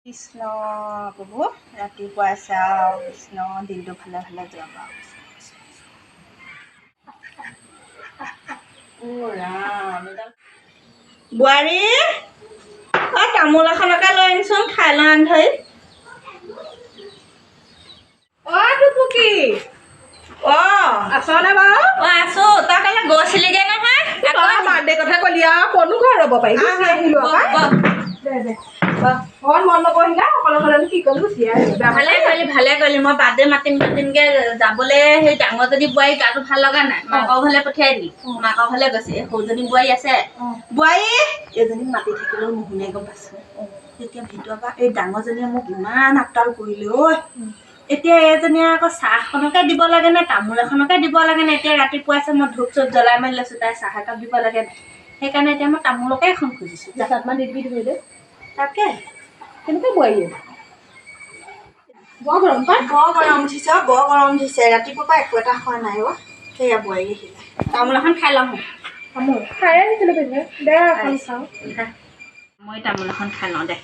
কৃষ্ণ প্ৰভু, ৰাতিপুৱা চাওঁ। কৃষ্ণ, দিনটো ভালে ভালে যোৱা। ৰাম, বোৱাৰী, অ তামোল এখনকে লৈ আনিচোন, খাই লওঁ আন ধৰি। অ টুপুকি, অ আছনে বাৰু? অ আছো। তই কাইলৈ গৈছিলিগে নহয়? তই বাৰ্থডে কথা কলি আৰু কনো ঘৰ ৰ'ব পাৰি, গুচি আহিলো। ঘৰত মন নকৰিলা, অকলে অকলেনো কি কৰিম, গুচি আহিলো। ভালে কৰিলি, ভালে কৰিলি। মই বাৰ্থডে মাতিম মাতিমকে যাবলৈ, সেই ডাঙৰজনী বোৱাৰী গাটো ভাল লগা নাই, মাকৰ ঘৰলৈ পঠিয়াই দিলি, মাকৰ ঘৰলৈ গৈছে। সৰুজনী বোৱাৰী আছে। বোৱাৰী এজনীক মাতি থাকিলেও নুশুনে, গম পাইছো। তেতিয়া ভিতৰৰ পৰা এই ডাঙৰজনীয়ে মোক ইমান আপতাল কৰিলে ঐ। এতিয়া এইজনীয়ে আকৌ চাহখনকে দিব লাগে নে তামোল এখনকে দিব লাগে নে? এতিয়া ৰাতিপুৱাইছে, মই ধূপ চুপ জ্বলাই মেলি লৈছোঁ, তাই চাহ একাপ দিব লাগে নাই? সেইকাৰণে এতিয়া মই তামোলকে এখন খুজিছোঁ। মান দি দিবি ধৰি দে। তাকে। কেনেকুৱা বোৱাৰী, বৰ গৰম পাই। বৰ গৰম উঠিছে, বৰ গৰম উঠিছে। ৰাতিপুৱাৰ পৰা একো এটা খোৱা নাই অ'। সেয়া বোৱাৰী আহিলে, তামোল এখন খাই লওঁ। তামোল খাই আহিছিলোঁ পিছে, দে এখন খাওঁ। মই তামোল এখন খাই লওঁ দে।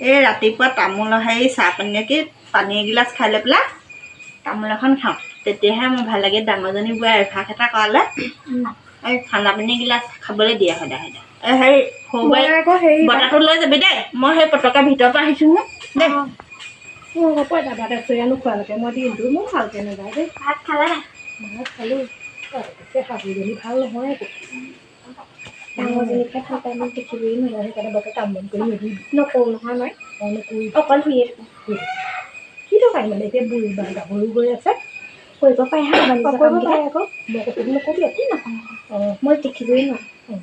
এই ৰাতিপুৱা তামোল, হেৰি চাহ পানী কি পানী এগিলাচ খাই লৈ পেলাই তামোল এখন খাওঁ, তেতিয়াহে মোৰ ভাল লাগে। ডাঙৰজনী বোৱাৰী অভ্যাস এটা কৰালে, এই ঠাণ্ডা পানী এগিলাচ খাবলৈ দিয়ে সদায় সদায়। এই হেৰি সৰু বতাহটো লৈ যাবি দেই, মই সেই পটকা ভিতৰৰ পৰা আহিছোঁ দেই। পইতা ভাত এচৰীয়া নোখোৱালৈকে মই দিনটো মোৰ ভালকৈ নাযায় দেই। ভাত খালা নাই? ভাত খালোঁ। শাহুজনী ভাল নহয় আকৌ। ডাঙৰজনীকে ভাল পাই, মোক দেখিবই নোৱাৰে। সেইকাৰণে বৰকৈ কাম বন কৰি নিদিবি। নকৰোঁ নহয় মই। অঁ, নকৰিবি। অকল শুইয়ে থাকোঁ। কি দৰকাৰ মানে, এতিয়া বুঢ়ী বা গাভৰু গৈ আছে। কৰিব পাৰে হা। কৰিব পাৰে আকৌ। মই কৈছোঁ নকবি একো। নকওঁ। মই দেখিবই নোৱাৰোঁ।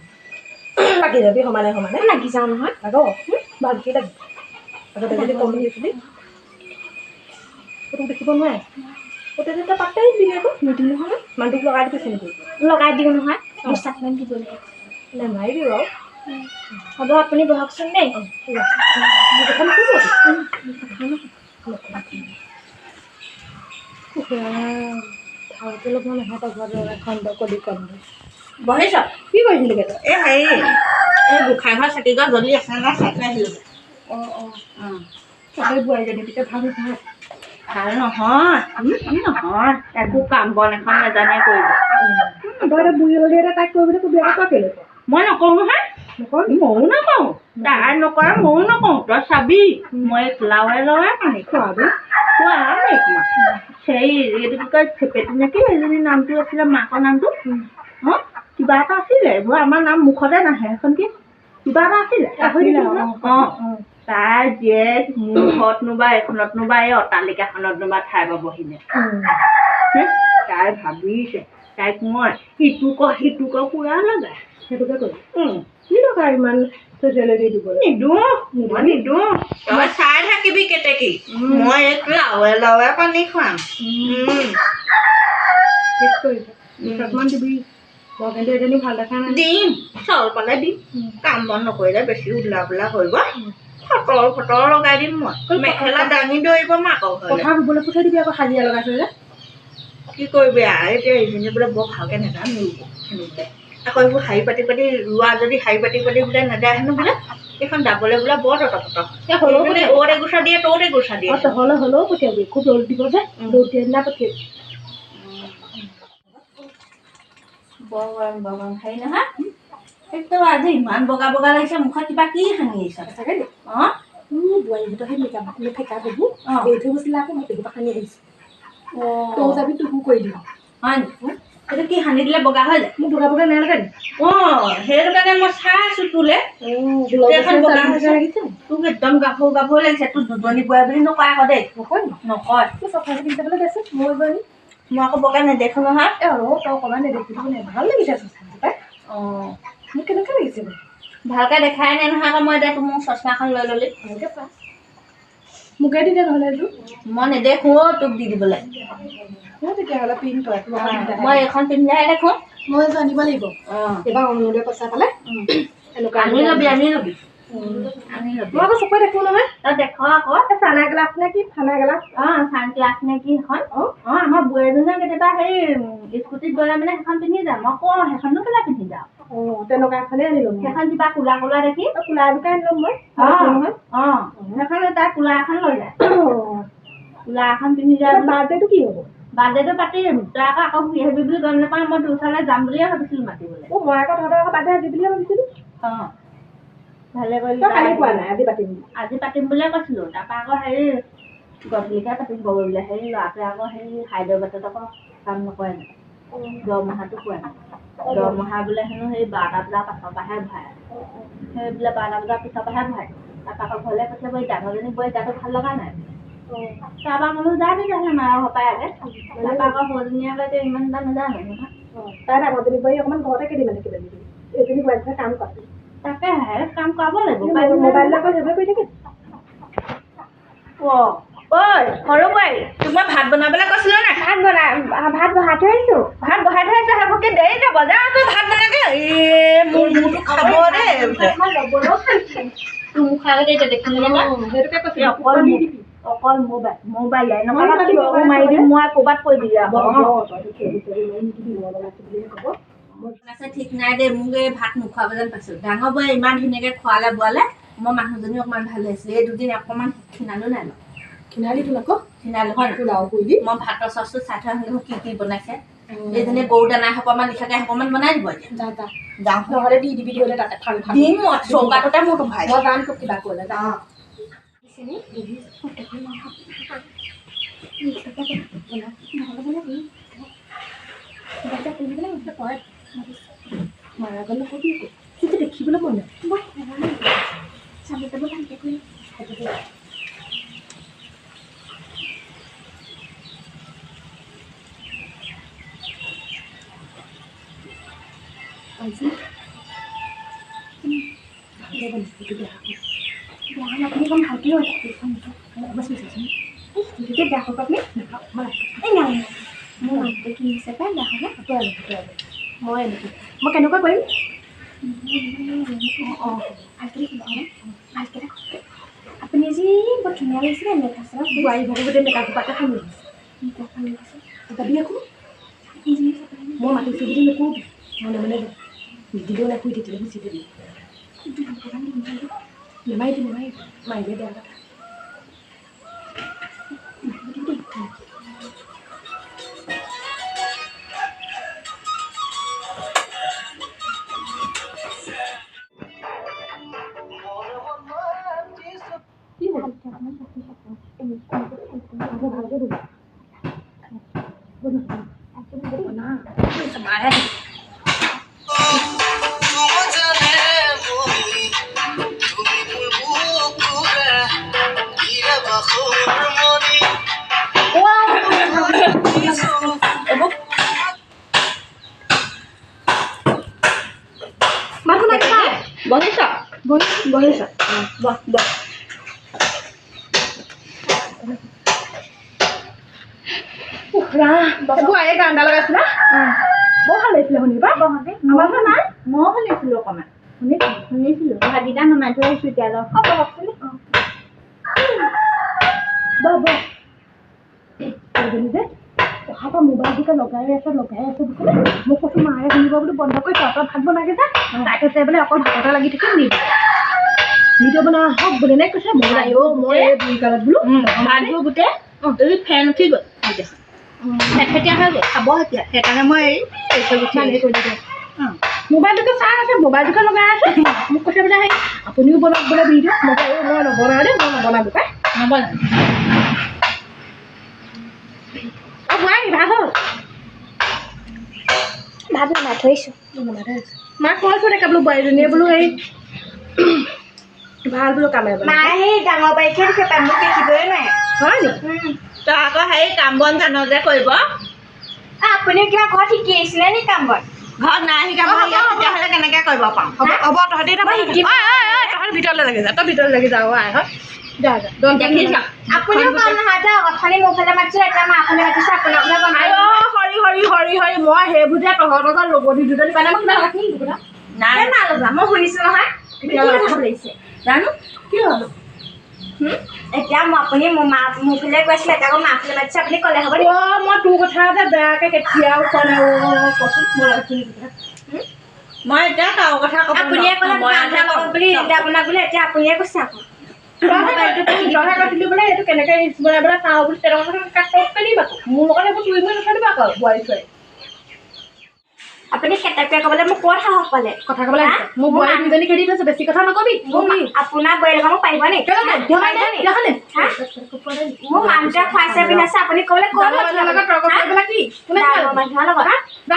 লাগি যাবি সমানে সমানে। লাগি যাওঁ নহয়। আকৌ ভালকৈ লাগি, আগতে যদি কমি গৈছিলি, তোক দেখিব নোৱাৰে। তেতিয়া পাত্তাই দিবি আকৌ। নিদিওঁ নহয়। মানুহটোক লগাই দিবি ফোন কৰি। লগাই দিওঁ নহয়, দুচাটমান দিব লাগে। নামাৰিবি বাৰু। হ'ব, আপুনি বহকচোন দেই। মোৰ কথা নক'ব। ভালকৈ ল'ব নহয় তই ঘৰত খণ্ড কলি কণ্ড। বহিছ? কি কৰিছিলিগে তই? এই হেৰি, এই গোঁসাই ঘৰ চাকি গছ জ্বলি আছে নাই চাই থৈ আহিলোঁ। অঁ অঁ, তহঁতৰ বোৱাৰীজনী পিছে ভাল নহয়? ভাল নহয়, নহয়, একো কাম বন এখন নাজানে কৰিব। তই এতিয়া বুঢ়ী হ'লি, এতিয়া তাইক কৰিবলৈ কবি আকৌ, তই কেলৈ? মই নকৰোঁ নহয়। নকওঁ? ময়ো নকৰোঁ। তাই নকৰে, ময়ো নকৰোঁ। তই চাবি, মই লাৱে লাৱে পানী খোৱাবি। খোৱাম। সেই এইটো কি কয়, চেপেটি নেকি সেইজনী নামটো আছিলে, মাকৰ নামটো অঁ কিবা এটা আছিলে, এইবোৰ আমাৰ নাম মুখতে নাহে। সেইখন কি কিবা এটা আছিলে, পাহৰি। অঁ, তাই জীয়েক মোৰ ঘৰতনো বা এইখনতনো বা এই অট্টালিকাখনতনো বা ঠাই পাবহিনে? তাই ভাবিছে তাইক মই ইটো ক সিটো ক পুৰা লগাই। সেইটোকে কৰিম। কি দৰকাৰ ইমান ছ'চিয়েলিটি দিবলৈ? নিদিওঁ, মই নিদিওঁ। তই চাই থাকিবি কেতেকী, মই এক লাৱে লাৱে পানী খুৱাম। ঠিক কৰিছ। দুচাটমান দিবি। মই কিন্তু এজনী ভাল দেখা নাই। দিম, চাউল পালে দিম। কাম বন নকৰিলে বেছি উদলা পোলা কৰিব, ফটৰ ফটৰ লগাই দিম মই। মেখেলা দাঙি ধৰিব মাকৰ ঘৰলৈ। পথাৰ ৰুবলৈ পঠিয়াই দিবি আকৌ, হাজিৰা লগাইছে যে। কি কৰিবি আৰু এতিয়া, এইজনী বোলে বৰ ভালকৈ নাজানো ৰুব হেনো বোলে। আকৌ এইবোৰ শাৰী পাতি পাতি ৰোৱা, যদি শাৰী পাতি পাতি বোলে নাযায় হেনো বোলে, এইখন দাবলৈ বোলে বৰ তত পত। অ'ত এগোচা দিয়ে, ত'ত এগোচা দিয়ে। হ'লে হ'লেও পঠিয়াবি, খুব ৰ'দ দিব যে, ৰ'দ দিয়া দিনা পঠিয়াবি। বৰ গৰম, বৰ গৰম। হেৰি নহয়, সেইটো আজি ইমান বগা বগা লাগিছে মুখত, কিবা কি সানি আহিছ? সঁচাকৈ? অঁ। বোৱাৰীহঁতৰ সেই মেকআপ ফেকা সেইবোৰ এৰি থৈ গৈছিলে আকৌ, মই সেইসোপা সানি আহিছোঁ। তই যাবি, তোকো কৰি দিম। হয় নি? সেইটো কি সানি দিলে বগা হৈ যায়? মোক বগা বগা নাই লগা নি? অঁ, সেইটো কাৰণে মই চাই আছোঁ তোলে। বগা হৈছে, তোক একদম গাভৰু গাভৰু লাগিছে। তোৰ দুজনী বোৱাৰী বুলি নকয় আকৌ দেই। নকয়? নকয়। তোৰ চফা পিন্ধি যাবলৈ দেচোন, মই বোৱাৰী। মই আকৌ বগা নেদেখো নহয়। এই অলপ তই অকণমান নেদেখিবি, ভাল লাগিছে চচমা পাই। অঁ, মোক কেনেকুৱা লাগিছে? ভালকৈ দেখাই নাই নহয় আকৌ মই। এতিয়া তোৰ মোৰ চশমাখন লৈ ল'লি। ভালকৈ চা। মোকে দি দে নহ'লে এযোৰ। মই নেদেখো অ' তোক দি দিবলৈ। তেতিয়াহ'লে পিন্ধ তই। মই এইখন পিন্ধিলেহে দেখোঁ। মই এযোৰ আনিব লাগিব। এইবাৰ অৰুণোদয় পইচা পালে এনেকুৱা আনি ল'বি, আনি ল'বি। মই আকৌ চকুৱে দেখো নহয়। তই দেখ আকৌ চানা গ্লাছ নে কি, ফানা গ্লাছ? অঁ, চানগ্লাছ নে কি সেইখন। অঁ, আমাৰ বোৱাৰীজনীয়ে কেতিয়াবা সেই স্কুটিত গ'লে মানে সেইখন পিন্ধি যায়। মই কওঁ সেইখনো কেলে পিন্ধি যাওঁ। অঁ, তেনেকুৱা এখনেই আনি ল'ম। সেইখন কিবা কোলা কোলা দেখি। কোলা এজোকে আনি ল'ম মই। অঁ, সেইখন তাই কোলা এখন লৈ যায়, কোলা এখন পিন্ধি যায়। বাৰ্থডেটো কি হ'ব? বাৰ্থডেটো পাতিম। তই আকৌ ঘূৰি আহিবি বুলি গম নাপাওঁ। মই তোৰ ওচৰলৈ যাম বুলিয়ে ভাবিছিলোঁ মাতিবলৈ। অঁ, মই আকৌ তহঁতৰ আকৌ বাৰ্থডে আজি বুলিয়ে ভাবিছিলোঁ। অঁ, ভালে কৰিলি। তই কালি কোৱা নাই আজি পাতিম? আজি পাতিম বুলিয়ে কৈছিলোঁ। তাৰপৰা আকৌ হেৰি গধূলিকে পাতিম বোলে। হেৰি ল'ৰাটোৱে আকৌ হেৰি হায়দৰাবাদত আকৌ কাম নকৰে নাই, দৰমহাটো পোৱা নাই। দৰমহা বোলে হেনো সেই 12টা বজাৰ পাছৰ পৰাহে ভৰায়। সেই বোলে 12টা বজাৰ পিছৰ পৰাহে ভৰায়। তাৰপৰা আকৌ ঘৰলৈ পঠিয়াব। এই ডাঙৰজনী বোৱাৰী গাটো ভাল লগা নাই। তাৰপৰা বোলো যা তেতিয়াহ'লে মাৰ ঘৰৰ পৰাই আগে। তাৰপৰা আকৌ সৰুজনীয়ে আকৌ এতিয়া ইমান এটা নাজানো নহয়। তাই ডাঙৰজনী বোৱাৰী অকণমান ঘৰতে কেইদিনমান থাকিব লাগিব। এইজনী বোৱাৰী কাম কৰে। তাকেহে কাম কৰাব লাগিব। মোবাইল আকৌ সেইবোৰে কৰি থাকে। অঁ, ঐ সৰু বোৱাৰী, তোক মই ভাত বনাবলৈ কৈছিলোঁ নাই? ভাত বনাই, ভাত বহাই থৈ আহিছোঁ। ভাত বহাই থৈ আহিছোঁ, সেইবোৰকে দেৰি যাব। যা তই ভাত বনাগে। এই মোৰ মূৰটো খাব দেই। তোৰ মুখৰ আগতে এতিয়া দেখিলি নহয়। সেইটোকে কৈছোঁ। অকল মোবাইল মোবাইল নহ'লে মাৰি দিম মই, ক'ৰবাত পৰিবি। আছে ঠিক নাই দেই, মোক এই ভাত নোখোৱাব যেন পাইছোঁ। ডাঙৰ বোৱাৰী ইমান ধুনীয়াকৈ খোৱালে বোৱালে, মই মানুহজনী অকণমান ভাল হৈছিলোঁ। এই দুদিন অকণমান ক্ষীণালো নাই বাৰু। ক্ষীণালি তোক আকৌ? ক্ষীণালো হয়। মই ভাতৰ চচটো চাই থৈ আহিলোঁ কি কি বনাইছে। এইজনী গৰু দানা এসোপামান লিখাকে এসোপামান বনাই দিব এতিয়া। যাওঁ নহ'লে দি দিবি হ'লে তাতে ফাং ফাং দিম মই চৌকাটোতে মোৰটো ভাই। মই যাম তোক কিবা কৰিলে যাওঁ। মাৰা গ'লে নকবি একো, কিন্তু দেখিবলৈ মন নাই। আজি ভালকৈ বনাইছোঁ, বেয়া বেয়া হ'লে আপুনি অকণ ভালকৈ সেইটোকে বেয়া হ'ব। আপুনি এই নাই, মোৰ মানুহটো কি হৈছে পাই বেয়া হ'লে। মই মই কেনেকুৱা কৰিম? অঁ, ভালকৈ দেখিব, ভালকৈ থাকক। আপুনি যি বৰ ধুনীয়া লাগিছিলে মেকআপ চেকআপ। বোৱাৰী ভাগৱতে মেকআপ সোপাকে সানি দিছে। মেকআপ সানি দিছে। যাবি আকৌ মই মাতিছোঁ বুলি নকবি, মনে মনে যাম। নিদিলেও নাই, শুই থাকিলে গুচি যাবি। নেমাৰিবি নেমাৰিবি, মাৰিলে বেয়া কথা। কি হ'ল? ভালকৈ বনা। বহিছ বহিছ, বহ বহ। বোৱাৰীয়ে গান এটা লগাইছিলে, বৰ ভাল লাগিছিলে শুনি পাই। আমাৰ নাই, ময়ো শুনিছিলোঁ অকণমান, শুনিছিলোঁ। ভাতকেইটা নমাই থৈ আহিছোঁ এতিয়া। বহকচোন, বহ বহ। এইজনী যে অহাৰ পৰা মোবাইলটোকে লগাই আছে লগাই আছে বুজিছনে। মোক কৈছোঁ মায়ে শুনিব বুলি বন্ধ কৰি তই ভাত বনাগে যা। তাই কৈছে বোলে অকল ভাততে লাগি থাকিম নি, ভিডিঅ' বনোৱা হওক বুলি নে কৈছে। মই আইঅ মই এই বুঢ়ী কালত বোলো ভাতবোৰ গোটেই এই ফেন উঠি গ'ল, ফেটফেটীয়া হৈ গ'ল খাব এতিয়া। সেইকাৰণে মই এই মোবাইলটোকে চাই আছে, মোবাইলটোকে লগাই আছে। মোক কৈছে বোলে সেই আপুনিও বনাওক বোলে ভিডিঅ'। মই মই নবনাওঁ দেই, মই নবনালোঁ পাই। নবনাওঁ। অঁ বোৱাৰী ভাত হ'ল? ভাত নমাই থৈছোঁ। মাক কৈছোঁ দেকা বোলো বোৱাৰীজনীয়ে বোলো এই ভাল বোলো কামে। মায়ে সেই ডাঙৰ বাৰীকহে দেখে পায়, মোক দেখিবই নোৱাৰে। হয় নেকি? তই আকৌ হেৰি কাম বন জান যে কৰিব। আপুনি কিবা ঘৰত শিকি আহিছিলে নি কাম বন? ঘৰত নাই শিকা, মই ইয়াত তেতিয়াহ'লে কেনেকৈ কৰিব পাৰোঁ? হ'ব হ'ব, তহঁতি তহঁতি ভিতৰলৈ লাগি যা, তই ভিতৰলৈ লাগি যা। আই হয় যা যা। দেখিছ আপুনিও কম নহয় দিয়ক। অথনি মোৰ ফালে মাতিছে, এতিয়া মাৰ ফালে মাতিছে, আপোনাৰ কথা গম আই হৰি হৰি হৰি হৰি। মই সেইবোৰ যে তহঁতৰ ঘৰত লগৰী দুজনী কাৰণে মই কিবা ৰাখিম কথা নাই নাই লগোৱা। মই শুনিছোঁ নহয়, কি কথা লাগিছে? জানো কি হ'ল? এতিয়া মই আপুনি মোৰ মা মোৰ ফালে কৈছিলে, এতিয়া আকৌ মা ফালে মাতিছে, আপুনি ক'লে হ'ব নেকি? অ' মই তোৰ কথা যে বেয়াকে কেতিয়াও কোৱা নাই। অ' কচোন, মই মই এতিয়া কাৰো কথা ক'ব আপুনিয়ে ক'লে বুলি, এতিয়া আপোনাক বোলে এতিয়া আপুনিয়ে কৈছে আকৌ। তইহে কৈছিলি বোলে এইটো কেনেকৈ ৰিলচ বনাই বোলে চাওঁ বুলি, তেনেকুৱা কথা কাক তৰ্ক দিম আকৌ। মোৰ লগত সেইবোৰ তুই মই নথৰিবা আকৌ বোৱাৰী ছোৱাৰী। আপুনি কেটেপে ক'বলৈ মোক ক'ত সাহস পালে? কথা ক'বলৈ মোৰ বোৱাৰী দুজনী খেদি থৈছে, বেছি কথা নকবি। আপোনাৰ বোৱাৰীৰ লগত মোক পাৰিব নি? মোৰ মানুহটোৱে খুৱাইছে পিন্ধাইছে, আপুনি ক'বলৈ ক'ত মানুহৰ লগত?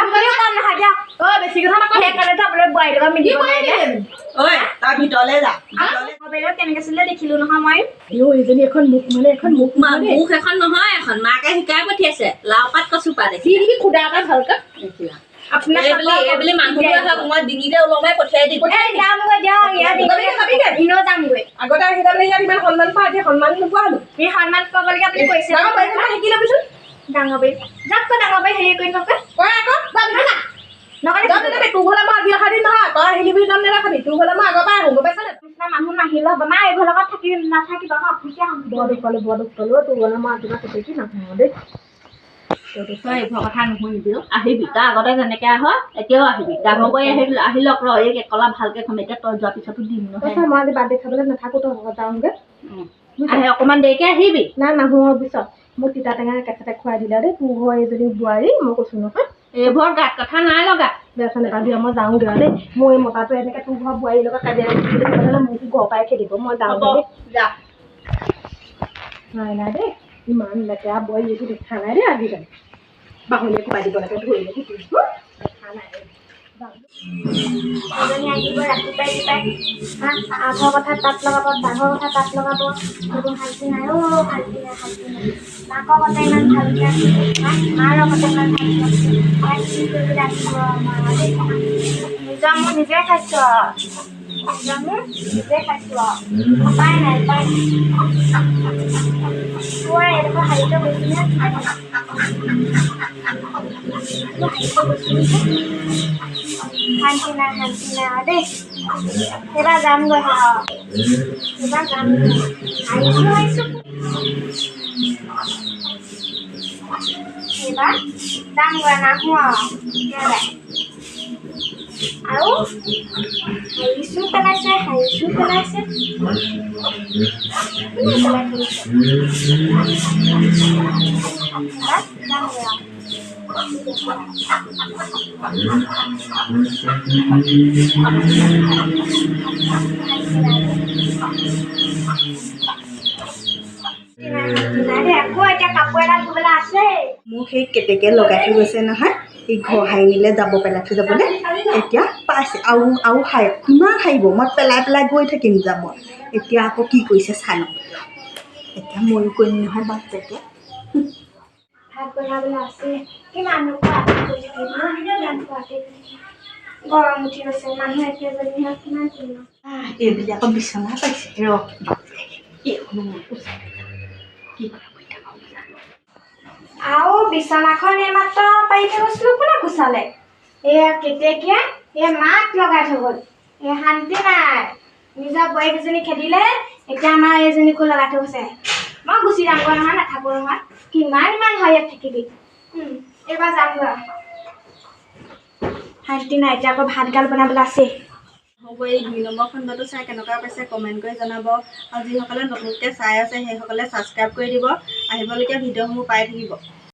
আপুনিও কম নহয় দিয়ক। বেছি কথা নকবি। সেইকাৰণেতো আপোনাৰ বোৱাৰীৰ লগত মিলিব নোৱাৰিলে। ঐ তই ভিতৰলৈ যা। মোবাইলত কেনেকৈ চলিলে দেখিলো নহয় মই। এইজনী এখন মুখ মানে এখন মুখ মুখ এখন নহয়, এখন মাকে শিকাই পঠিয়াইছে লাও পাত কচু পাত। দি দিবি খুদা এটা ভালকে। এইবুলি মানুহটোৱে হওক, মই ডিঙিতে ওলমাই পঠিয়াই দিম। যামগৈ। আগতে আহি তাৰমানে ইয়াত ইমান সন্মান পাওঁ, এতিয়া সন্মান নোপোৱা হ'লো। এই সন্মান পাবলগীয়া আপুনি কৈছে। শিকি ল'বিচোন। ডাঙৰ বাৰী যাক তই ডাঙৰ বাৰী হেৰি কৰি নকয়। কয় আকৌ নকলে তোৰ ঘৰলৈ মই আজি অহা দিন নহয়, তই আহিলি বুলি যাম নেৰাখাবি। তোৰ ঘৰলৈ মই আগৰ পৰা আহোঁ, গম পাইছ নে? মানুহ নাহিলে হ'ব, মা এইঘৰৰ লগত থাকি নাথাকিব ন, গুচি আহোঁ। বৰ দুখ পালোঁ, বৰ দুখ পালোঁ। তোৰ ঘৰলৈ মই আজিৰ পৰা কেতিয়াও নাহোঁ দেই। তই এইবোৰ কথা নুশুনিবি, আহিবি। তই আগতে যেনেকে আহ এতিয়াও আহিবি। ডাঙৰ বোৱাৰী আহি লওক ৰ, এই একলা ভালকে খাম। এতিয়া তই যোৱাৰ পিছতো দিম নহয়। মই আজি বাৰ্থডে খাবলৈ নাথাকোঁ, তই ঘৰত যাওঁগৈ। আহে অকণমান দেৰিকে আহিবি। নাই নাহোঁ আৰু পিছত। মোক তিতা টেঙা কেঁচাতে খুৱাই দিলে দেই তোৰ ঘৰ এইজনী বোৱাৰী, মই কৈছোঁ নহয়। এইবোৰ গাত কথা নাই লগা। বেয়া চেয়া নাপাবি, মই যাওঁগৈ আৰু দেই। মোৰ এই মতাটোৱে এনেকৈ তোৰ ঘৰৰ বোৱাৰীৰ লগত কাজিয়া লাগি হ'লে মোকো ঘৰৰ পৰাই খেদিব। মই যাওঁগৈ দেই। নাই নাই দেই, ইমান লেতেৰা বোৱাৰী এইটো দেখা নাই দেই আজিকালি। বাহনীয়ে কোবাই দিব লাগে ধৰিলে গোটেইবোৰ দেখা নাই। এজনী আহিব ৰাতিপুৱাই ৰাতিপুৱাই আগৰ কথা তাত লগাব, ডাঙৰ কথা তাত লগাব। সেইবোৰ শান্তি নাই অ', শান্তি নাই, শান্তি নাই। মাকৰ কথা ইমান ভালকৈ আছে, মাৰ কথা ইমান ভালকৈ আছে, তাই কি কৰিবলৈ আহিব? নিজৰ মোৰ নিজে খাইছোঁ আৰু, নিজৰ মোৰ নিজে খাইছোঁ আৰু, উপায় নাই, উপায় নাই। পুৱা এডোখৰ শাৰীটো গৈছিলোঁ, শান্তি নাই, শান্তি নাই আৰু দেই। এইবাৰ যামগৈ, এইবাৰ যামগৈ। আহিছোঁ আহিছোঁ, এইবাৰ যামগৈ, নাহোঁ আৰু একেবাৰে। আৰু হাৰিছো পেলাইছে, হাৰিছো পেলাইছে, পেলাই থৈছে। এইবাৰ যামগৈ আৰু। মোক সেই কেতেকে লগাই থৈ গৈছে নহয়, এই ঘৰ সাৰি নিলে যাব পেলাই থৈ যাবলৈ। এতিয়া পাইছে আৰু আৰু সাৰে কিমান সাৰিব, মই পেলাই পেলাই গৈ থাকিম যাব। এতিয়া আকৌ কি কৰিছে চাই লওঁ। এতিয়া ময়ো কৰিম নহয় বাপেকে। ভাত বনাবলৈ আছে, কিমান গৰম উঠি গৈছে, মানুহ একেজনীহে কিমান কৰিম। এইবিলাক আকৌ বিচনা পাইছে ৰ, এইখনো মই কি কৰা কৰি থাকক। আৰু বিচনাখন এইমাত্ৰ পাৰি থৈ গৈছিলোঁ, কোনে কোচালে? এয়া কেতেকীয়ে এই মাক লগাই থৈ গ'ল। এই শান্তি নাই, নিজৰ বোৱাৰীকেইজনী খেদিলে, এতিয়া আমাৰ এইজনীকো লগাই থৈ গৈছে। মই গুচি যামগৈ নহয়, নাথাকোঁ নহয়, কিমান ইমান হয় ইয়াত থাকিবি। এইবাৰ যামগৈ আৰু, শান্তি নাই। এতিয়া আকৌ ভাতগাল বনাবলৈ আছেই। হ'ব, এই 2 নম্বৰ খণ্ডটো চাই কেনেকুৱা পাইছে কমেণ্ট কৰি জনাব। আৰু যিসকলে নতুনকৈ চাই আছে সেইসকলে ছাবস্ক্ৰাইব কৰি দিব। আহিবলগীয়া ভিডিঅ'সমূহ পাই থাকিব।